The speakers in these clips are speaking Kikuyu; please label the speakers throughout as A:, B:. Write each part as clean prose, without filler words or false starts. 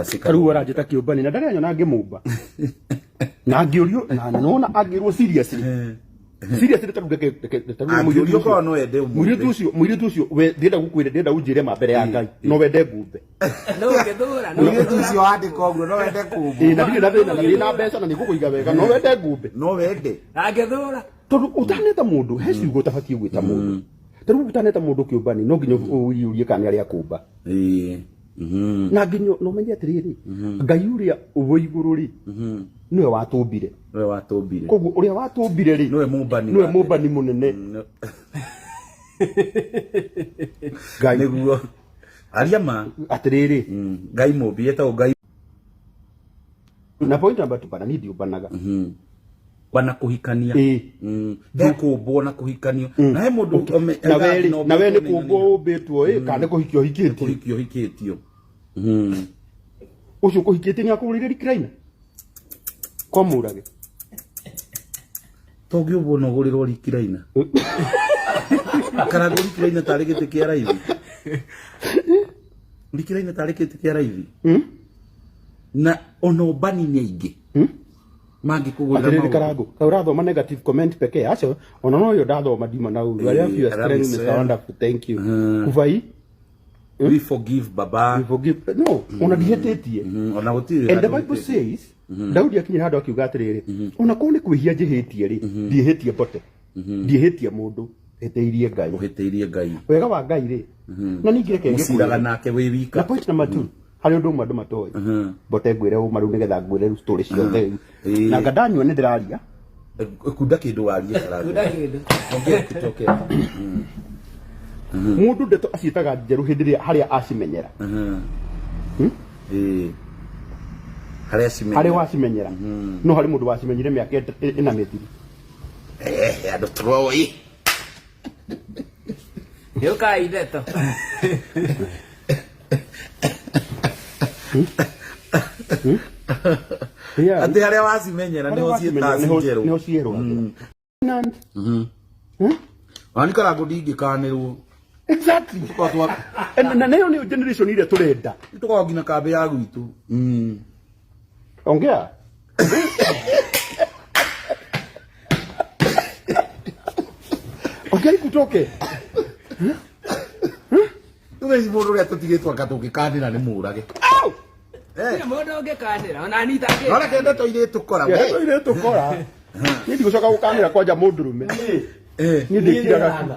A: Rĩu aranjĩta kĩũmbani na ndarĩ anyona ngĩmũmba na ngĩũrio na nona angĩrwo seriously seriously ta reke reke ta rĩu mũirĩtu
B: Angĩũrio
A: ũcio
B: korwo no ende ũmũmbe.
A: mũirĩtu ũcio we ndĩrenda gũkwĩra ndĩrenda ũnjĩre ma mbere ya Ngai no wende ngũmbe.
C: No ũngĩthũra, no
B: Mũirĩtu
C: ũngĩthũra.
B: ũcio wandĩka ũguo no wende kũmbwo.
A: Ĩĩ, na ndirĩ na thĩna na ndĩ na mbeca na nĩngũkũiga wega no wende ngũmbe.
B: No wende.
C: Angĩthũra.
A: Tondũ ũtaneta mũndũ he ciugo ũtabatiĩ gwĩta mũndũ. Ta rĩu ũtaneta mũndũ kĩũmbani no nginya ũyũrie kana nĩ arĩa kũmba.
B: Ĩĩ.
A: Na nginya no menye atĩrĩrĩ, Ngai ũrĩa wĩ igũrũ rĩ, nĩwe watũmbire.
B: Nĩwe watũmbire.
A: Koguo ũrĩa watũmbire rĩ,
B: Nĩwe mũmbani
A: nĩwe
B: wa
A: mũmbani mũnene. Ngai.
B: Nĩguo. Aria ma.
A: Atĩrĩrĩ.
B: Ngai mũmbi etagwo Ngai.
A: Na point number 2 kana niĩ ndiũmbanaga.
B: Bana kũhikania.
A: Ĩĩ.
B: He kũmbwo na kũhikanio. Na he mũndũ
A: Na we rĩ, na we nĩ kũmbwo ũmbĩtwo ĩ, kana nĩ kũhikio ũhikĩtio?
B: Kũhikio ũhikĩtio.
A: Ũcio ũkũhikĩtie nĩ akũgũrĩire recliner? Kwa mũrage.
B: To ũngĩũmbwo no ũgũrĩrwo recliner. Karangũ recliner tarĩ gĩtĩ kĩa raithi. Recliner tarĩ gĩtĩ kĩa raithi. Na ona ũmbani nĩ aingĩ. Mangĩkũgũrĩra
A: Atĩrĩrĩ
B: maũndũ.
A: Karangũ, kaĩ ũrathoma negative comment pekee? Aca, ona no ũyũ ndathoma ndiuma na ũru. I love your
B: I love
A: strength,
B: you,
A: Mr.
B: sir.
A: Wonderful, thank you. Kuvai,
B: We forgive baba.
A: We forgive. No, ona ndihĩtĩtie.
B: Ona gũtirĩ
A: And the
B: handũ
A: Bible
B: ũhĩtĩtie.
A: says, Daudi akinyire handũ akiuga atĩrĩrĩ, ona korwo nĩ kwĩhia njĩhĩtie rĩ, ndiĩhĩtie mbote, ndiĩhĩtie mũndũ, hĩtĩirie Ngai.
B: Ũhĩtĩirie Ngai.
A: Wega wa Ngai rĩ, na ningĩ reke
B: Mũciraga
A: ngĩkwĩre.
B: nake wĩ
A: Na
B: wika.
A: point number 2, harĩ ũndũ ũmwe andũ matoĩ. Mbote ngwĩre ũma rĩu nĩgetha ngwĩre rĩu story ciothe rĩu. Na anga ndanyua nĩ ndĩraria.
B: Kunda kĩndũ warie Karangũ.
C: Kunda kĩndũ.
B: Ongea kutoke.
A: Mũndũ ndeto aciĩtaga njerũ hĩndĩ ĩrĩa harĩa acimenyera.
B: Ĩĩ. Harĩa cimenyera.
A: Harĩa wacimenyera. No harĩ mũndũ wacimenyire mĩaka ĩna mĩthiru.
B: Andũ tũroĩ.
C: Yũkai ndeto.
A: Yeah.
B: Atĩ harĩa wacimenyera nĩho ciĩtaga ci njerũ.
A: Nĩho cierũ. And
B: Ona Karangũ ndingĩkanĩrwo.
A: Exactly. And na nayo nĩyo generation ĩrĩa tũrenda.
B: Tũkoragwo nginya kambĩ ya gwitũ.
A: Ongea. Ongea ikutoke.
B: Thaa ici mũndũ ũrĩa tũtigĩtwo anga tũngĩkanĩra nĩ mũrage.
A: Au!
C: Gũtirĩ mũndũ ũngĩkanĩra ona niĩ itangĩka.
B: Nona kenda tũirĩtu kora we.
A: Yeah, tũirĩtu kora. Niĩ ndigũcoka gũkanĩra kwanja mũndũrũme. Niĩ ndĩkiraga tu.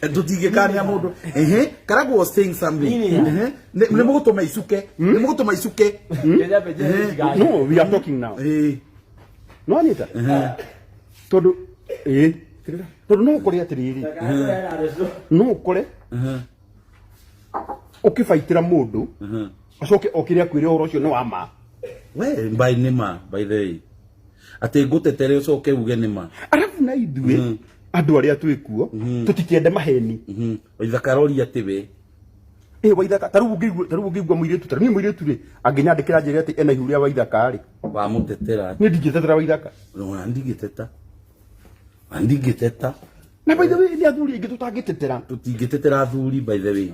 B: Tũtingĩkanĩra mũndũ. Ehe, Karangũ was saying something. Ehe, nĩ mũgũtũma icuke. Nĩ mũgũtũma icuke.
A: No, we are talking now. No anyita? Tondũ ĩĩ tondũ no ũkore atĩrĩrĩ, no ũkore ũkĩbaitĩra mũndũ acoke okĩre akwĩre ũhoro ũcio nĩ wa ma.
B: We, by nĩ ma, by the way. Atĩ ngũtetere ũcoke uge nĩ ma.
A: Arabu na ithuĩ andũ arĩa twĩ kuo tũtikende maheni.
B: Waithaka roria atĩ we.
A: Ĩ Waithaka, ta rĩu ũngĩigua, ta rĩu ũngĩigua mũirĩtu, ta rĩu niĩ mũirĩtu rĩ, angĩnyandĩkĩra njĩre atĩ ena ihu rĩa Waithaka rĩ.
B: Wamũtetera.
A: Niĩ ndingĩtetera Waithaka.
B: Ona ndingĩteta. Ona ndingĩteta.
A: Na by the way, nĩ athuri aingĩ tũtangĩtetera.
B: Tũtingĩtetera athuri by the way.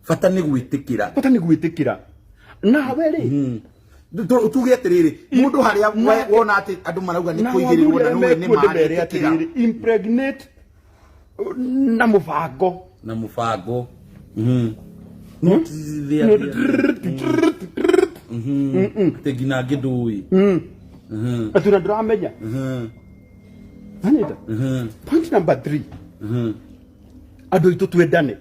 B: Bata nĩ gwĩtĩkĩra.
A: Bata nĩ gwĩtĩkĩra. Nawe rĩ.
B: Tuge atĩrĩrĩ, mũndũ harĩa wona atĩ andũ marauga nĩ
A: Na
B: kũigĩrĩrwo na
A: athuri arĩa
B: nĩũĩ nĩ
A: mekuo
B: ma,
A: ndĩmere
B: ĩtĩkĩra.
A: atĩrĩrĩ, impregnate na mũbango.
B: Na mũbango. No ti thĩa. Atĩ nginya angĩ ndũĩ.
A: Atĩ ona ndũramenya. Anyita. Point number 3. Andũ aitũ twendane.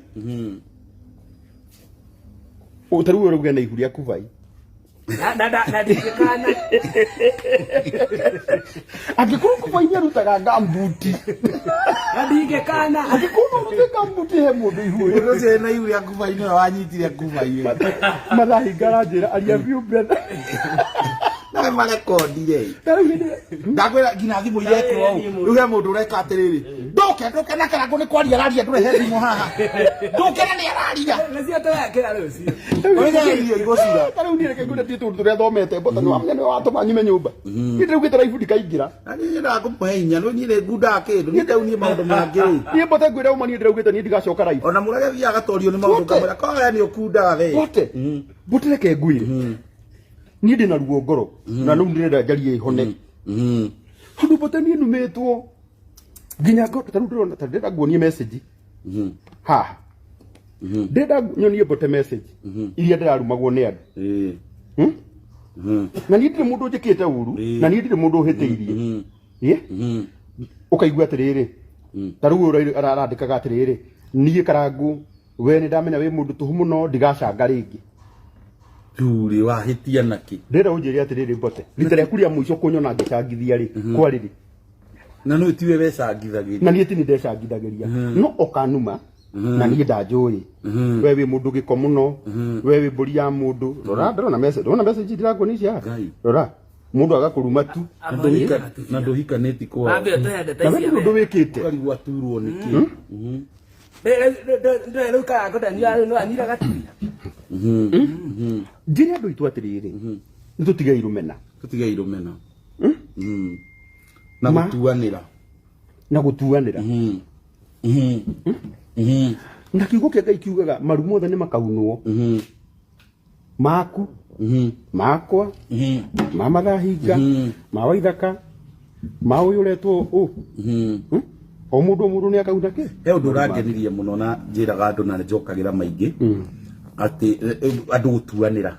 A: Ta rĩu ũrauga na ihu rĩaku vai.
C: Na ndingĩkana.
A: Angĩkorwo kubai nĩ arutaga ngambuti.
C: Na ndingĩkana.
A: Angĩkorwo no ũrute ngambuti he mũndũ ihu.
B: Mũndũ ũcio ena ihu rĩa kubai nĩwe wanyitire kubai.
A: Mathaa hinga aranjĩra aria biũ brother.
B: Na marekondire. Ndakwĩra nginya thimũ irekwo ũũ. Rĩu he mũndũ ũreka atĩrĩrĩ. Ndũke ndũke na Karangũ nĩ kwaria araria ndũrehe thimũ haha. Ndũke na nĩ araria.
C: Nacio tũgekĩra rũciũ.
B: Ũrĩa irio igũcira.
A: Ta rĩu niĩ reke ngwĩre tie tũndũ tũrĩa thomete mbota nĩ wamenya nĩwe watũma nyume nyũmba. Niĩ ndĩraugĩte raibu ndikaingĩra.
B: Na niĩ nyendaga kũmũhe hinya no niĩ nĩ ngundaga kĩndũ. Niĩ ndau niĩ maũndũ mangĩ rĩ.
A: Niĩ mbote ngwĩre ũma niĩ ndĩraugĩte niĩ ndigacoka raibu.
B: Ona mũrage thiaga agatorio nĩ maũndũ
A: Wote.
B: ngamwĩra koya nĩ ũkundaga we.
A: Wote. Mbote reke ngwĩre. Niĩ ndĩna ruo ngoro na rĩu ndĩrenda njarie ĩhone. Tondũ mbote niĩ numĩtwo nginya ta rĩu ndĩrona ta ndĩrenda nguonie message haha. Ndĩrenda nyonie mbote message iria ndĩrarumagwo nĩ andũ. Na niĩ ndirĩ mũndũ njĩkĩte ũru na niĩ ndirĩ mũndũ ũhĩtĩirie. Ĩ? Ũkaigua atĩrĩrĩ ta rĩu ũyũ arandĩkaga atĩrĩrĩ niĩ Karangũ we nĩ ndamenya wĩ mũndũ tũhũ mũno ndigacanga rĩngĩ.
B: Turĩ wahĩtia nakĩ.
A: Ndĩrenda ũnjĩre atĩrĩrĩ mbote rita rĩaku rĩa mũico kũnyona ngĩcangithia rĩ kwarĩ rĩ?
B: Na nĩ tiwe wecangithagĩria.
A: Na niĩ ti nĩ ndecangithagĩria no ũkanuma na niĩ ndanjũĩ we wĩ mũndũ gĩko mũno we wĩ mbũri ya mũndũ. Rora ndĩrona message, ndĩrona message ndĩrakuonia ici haha.
B: Ngai.
A: Rora mũndũ agakũruma tu
B: Na ndũhikanĩti kwao.
C: Mambe ũtũhe ndeto
A: na we
C: ici
A: ndũrĩ ũndũ wĩkĩte.
B: Ũkarigwo aturwo nĩkĩ.
C: Rĩu Karangũ ndanyuaga rĩu no anyuire gatumia.
A: Njĩre andũ aitũ atĩrĩrĩ nĩ tũtige irũmena.
B: Tũtige irũmena. Na gũtuanĩra.
A: Na gũtuanĩra. Na kiugo kĩa Ngai kiugaga maru mothe nĩ makaunwo. Maku, makwa, ma Mathahinga, ma Waithaka, ma ũyũ ũretwo ũ. O mũndũ o mũndũ nĩ akauna kĩ?
B: He ũndũ ũrangenirie mũno na njĩraga andũ na njokagĩra maingĩ atĩ andũ gũtuanĩra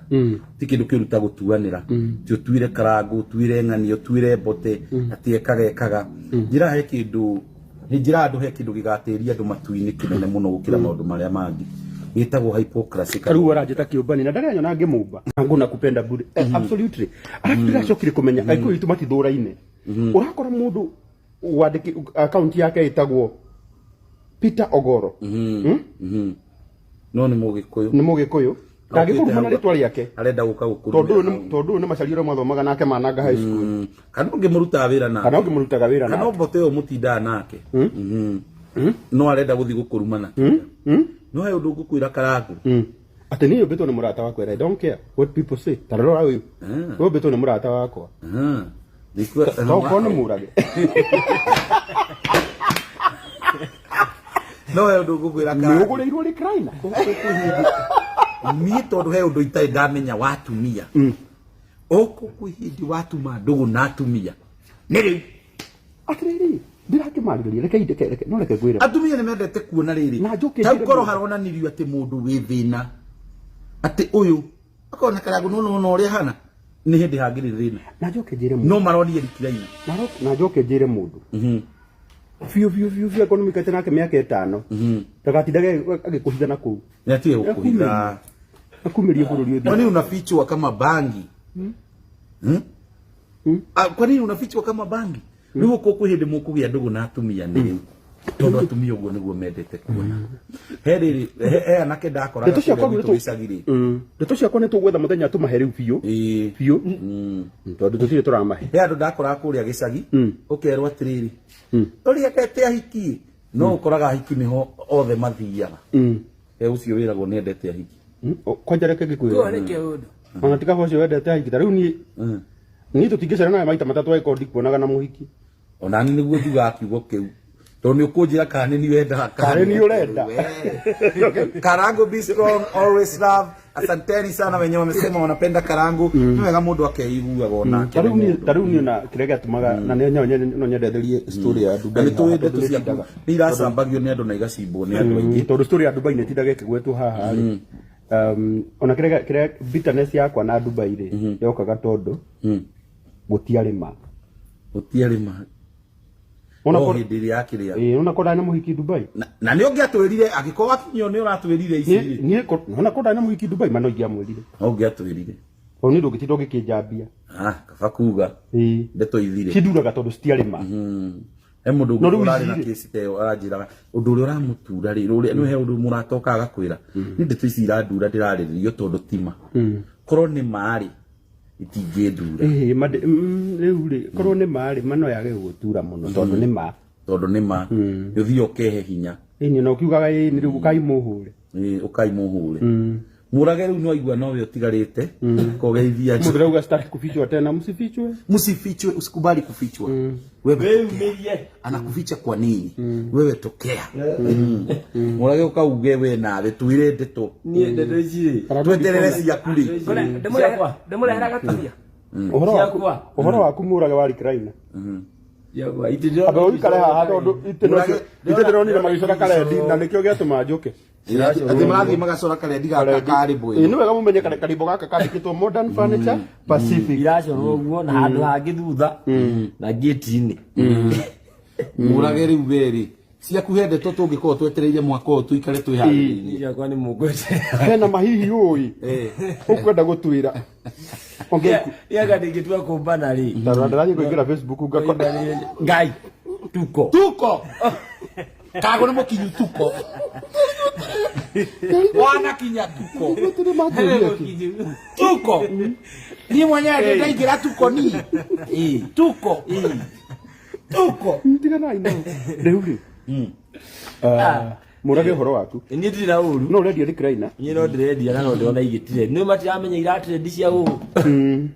B: ti kĩndũ kĩũru ta gũtuanĩra. Ti ũtuire Karangũ, ũtuire ng'ani, ũtuire mbote atĩ ekaga ekaga. Njĩra he kĩndũ, nĩ njĩra andũ he kĩndũ gĩgatĩria andũ matu-inĩ kĩnene mũno gũkĩra maũndũ marĩa mangĩ gĩtagwo hypocrisy.
A: Rĩu aranjĩta kĩũmbani na ndaranyona ngĩmũmba. Ngũ na kupenda bure. Absolutely. Arabu ndĩracokire kũmenya Agĩkũyũ itũ matithũraine. Ũrakora mũndũ wandĩki account yake ĩtagwo Peter Ogoro.
B: No nĩ Mũgĩkũyũ.
A: Nĩ Mũgĩkũyũ. Ndangĩkũruma na rĩtwa rĩake.
B: Arenda gũka gũkũruma.
A: Tondũ ũyũ nĩ macaria ũrĩa mwathomaga nake mananga high school.
B: Kana ũngĩmũrutaga wĩra nake.
A: Kana ũngĩmũrutaga wĩra
B: nake. Kana mbote ũyũ mũtindaga nake. No arenda gũthiĩ gũkũruma nake. No he ũndũ ngũkwĩra Karangũ.
A: Atĩ niĩ ũmbĩtwo nĩ mũrata wakwa and I don't care what people say. Ta rora ũyũ. Ũyũ ũmbĩtwo nĩ mũrata wakwa. Tokorwo nĩ mũrage.
B: No he ũndũ ngũkwĩra Karangũ.
A: Nĩ ũgũrĩirwo recliner.
B: Niĩ tondũ he ũndũ itarĩ ndamenya wa atumia. Ũkũ kwĩ hĩndĩ watuma ndũgũ na atumia. Nĩ rĩu.
A: Atĩrĩrĩ, ndĩrakĩmarĩrĩria, reke inde, reke, no reke ngwĩre.
B: Atumia nĩ mendete kuona rĩrĩ.
A: Na njoke
B: Ta
A: njĩre
B: korwo
A: mũndũ.
B: haronanirio atĩ mũndũ wĩ thĩna. Atĩ ũyũ akona Karangũ no no ũrĩa hana. Nĩ hĩndĩ hangĩrĩ thĩna.
A: Na njoke njĩre mũndũ.
B: No maronie rikiraina.
A: Na njoke njĩre mũndũ. Biũ biũ biũ biũ akorwo nĩmũikarĩte nake mĩaka ĩtano. Ndagatindage agĩkũhitha na kũu.
B: Nĩ atige gũkũhitha.
A: Akumĩrie bũrũri ũthiĩ.
B: Kwani unafichwa kama bangi? Kwa nini unafichwa kama bangi? Rĩu ũkũ kwĩ hĩndĩ mũkũgĩa ndũgũ na atumia nĩ rĩu. Tondũ atumia ũguo nĩguo mendete kuona. He rĩrĩ, he anake ndakoraga
A: Ndeto ciakwa
B: kũrĩa
A: nĩ
B: gwitũ gĩcagi rĩ.
A: Ndeto ciakwa nĩ tũgwetha mũthenya tũmahe rĩu biũ. Biũ. Tondũ tũtirĩ tũramahe.
B: He andũ ndakoraga kũrĩa gĩcagi, ũkerwo atĩrĩrĩ, ũrĩa endete ahiki, no ũkoraga ahiki nĩho othe mathiaga. He ũcio wĩragwo nĩ endete ahiki.
A: Kwanja reke ngĩkwĩre.
C: Kũu nĩ kĩũndũ.
A: Ona tiga ũcio wendete ahiki, ta rĩu niĩ niĩ tũtingĩcera nawe maita matatũ angĩkorwo ndikuonaga na mũhiki.
B: Ona niĩ nĩguo njugaga kiugo kĩu. Tondũ nĩ ũkũnjĩra kana nĩ niĩ wendaga,
A: kana nĩ niĩ ũrenda.
B: Karangu be strong, always love. Asanteni sana wenye wamesema wanapenda Karangu. Nĩ wega mũndũ akeiguaga onake.
A: Ta rĩu niĩ na kĩrĩa gĩatũmaga na nĩ no nyendetherie story ya Dubai.
B: Na nĩ tũĩ
A: haha,
B: ndeto
A: tondũ
B: ciaku
A: nĩtindaga.
B: nĩ iracambagio nĩ andũ na igacimbwo nĩ andũ aingĩ.
A: Tondũ story ya Dubai nĩtindaga ĩkĩgwetwo haha rĩ. Ona kĩrĩa bitterness yakwa na Dubai rĩ, yokaga tondũ gũtiarĩ ma.
B: Gũtiarĩ ma.
A: Ona
B: No
A: korwo
B: hĩndĩ ĩrĩa yakĩrĩa.
A: Ĩĩ, ona korwo ndarĩ na mũhiki Dubai.
B: Na nĩ ũngĩatwĩrire, angĩkorwo wakinyio nĩ ũratwĩrire ici rĩ.
A: Niĩ ona korwo ndarĩ na mũhiki Dubai, ma no ingĩamwĩrire.
B: No ũngĩatwĩrire.
A: Tondũ niĩ ndũngĩtinda ũgĩkĩnjambia.
B: Kaba kuga.
A: Ĩĩ.
B: Ndeto ithire.
A: Cinduraga tondũ citiarĩ ma.
B: He mũndũ
A: No rĩu
B: ũrarĩ na
A: ici rĩ.
B: kesi ta ĩyo aranjĩraga ũndũ ũrĩa ũramũtura rĩ, ũrĩa nĩ he ũndũ mũratoka agakwĩra. Nĩ ndeto ici irandura ndĩrarĩrĩrio tondũ ti ma. Korwo nĩ ma rĩ, Itingĩndura.
A: Ĩhĩ, rĩu rĩ, korwo nĩ ma rĩ, ma no yage gũgũtura mũno tondũ nĩ ma.
B: Tondũ nĩ ma nĩ ũthiĩ ũkehe hinya.
A: Ĩni na ũkiugaga ĩni rĩu ũkai mũhũre.
B: Ĩ, ũkai mũhũre. Mũrage rĩu no aigua nowe ũtigarĩte kogeithia.
A: Mũndũ rauga sitaki kufichwa tena, msifichwe.
B: Msifichwe, usikubali kufichwa. Wewe
C: Wĩyumĩrie.
B: Anakuficha kwa nini? Wewe tokea. Mũrage ũkauge we nawe twire ndeto.
C: Niĩ ndeto ici rĩ.
B: Tweterere ciaku rĩ.
C: Ciakwa. Ndĩmũrehera gatumia.
A: Ũhoro waku,
C: Ciakwa.
A: ũhoro waku mũrage wa recliner.
C: Ciakwa. Itĩ ndĩrona
A: Amba ũikare haha tondũ itĩ
B: Mũrage-
A: itĩ ndĩronire magĩcora karendi na nĩkĩo gĩatũma njũke.
B: Atĩ marathiĩ magacora karendi gaka karĩ
A: Ĩ,
B: mbwe.
A: nĩ wega mũmenye karimbo gaka kandĩkĩtwo Modern Furniture Pacific.
C: Iracorwo ũguo na handũ hangĩ thutha na ngĩti-inĩ.
B: Mũrage rĩu we rĩ, ciaku he ndeto tũngĩkorwo twetereire mwaka ũyũ tũikare twĩharĩrĩirie.
C: Ciakwa nĩ mũngweterera.
A: Hena mahihi ũĩ ũkwenda gũtwĩra. Ongea.
C: Yanga ndingĩtua kũmbana rĩ.
A: Ndarora ndĩrathiĩ kũingĩra Facebook ngakora.
C: Ngai tuko.
B: Tuko kago nĩ mũkinyu tuko wanakinya tuko.
A: Gũtirĩ matũria kĩ.
B: Tuko niĩ mwenyewe ndĩraingĩra tuko niĩ. Ĩ, tuko tuko.
A: Tiganai nao. Rĩu rĩ. Mũrage ũhoro waku.
C: Niĩ ndirĩ na ũru.
A: No ũrendia recliner.
C: Niĩ no ndĩrendia na no ndĩrona igĩtire. Nĩ matiramenya iratrendi cia gũkũ.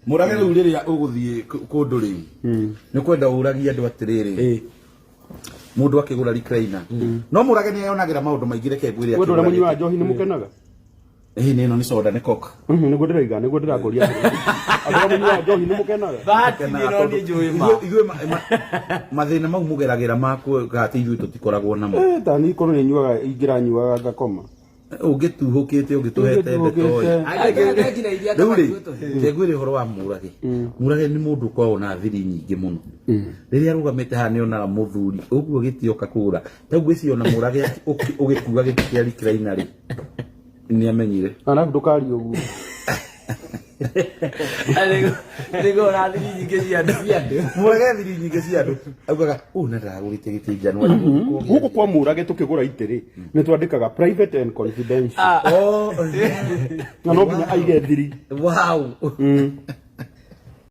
B: Mũrage rĩu rĩrĩa ũgũthiĩ kũndũ rĩ, nĩ kwenda ũragie andũ atĩrĩrĩ, mũndũ akĩgũra recliner no mũrage nĩ eyonagĩra maũndũ maingĩ, reke ngwĩre.
A: Wendũ ũrĩa
B: Akĩgũra
A: mũnyuaga njohi nĩ mũkenaga.
B: Ĩĩ, nĩ ĩno nĩ soda, nĩ Coke.
A: Nĩguo ndĩroiga, nĩguo ndĩrakũria. Andũ arĩa mũnyuaga njohi nĩ mũkenaga.
C: Bahati niĩ no niĩ njũĩ ma.
B: Ithuĩ mathĩna mau mũgeragĩra makuga atĩ ithuĩ tũtikoragwo namo.
A: Eh, ta niĩ korwo nĩ nyuaga ingĩranyuaga ngakoma.
B: Ũngĩtuhũkĩte ũngĩtũhete ndeto ĩ.
A: Ũngĩtuhũkĩte.
B: Rĩu rĩ, ngwĩre ũhoro wa mũrage. Mũrage nĩ mũndũ ũkoragwo na thiri nyingĩ mũno. Rĩrĩa arũgamĩte haha nĩ onaga mũthuri ũguo gĩtioka kũgũra ta ngwĩciria ona mũrage ũgĩkua gĩtĩ kĩa recliner rĩ, nĩ amenyire.
A: Arabu ndũkarie ũguo.
C: Nĩguo ũrathiri nyingĩ cia andũ.
B: Mũrage thiri nyingĩ cia andũ, augaga ũũ na ndagũrĩte gĩtĩ January.
A: Gũkũ kwa mũrage tũkĩgũra itĩ rĩ, nĩ twandĩkaga private and confidential.
B: Oh.
A: Na no nginya aige thiri.
B: Wow.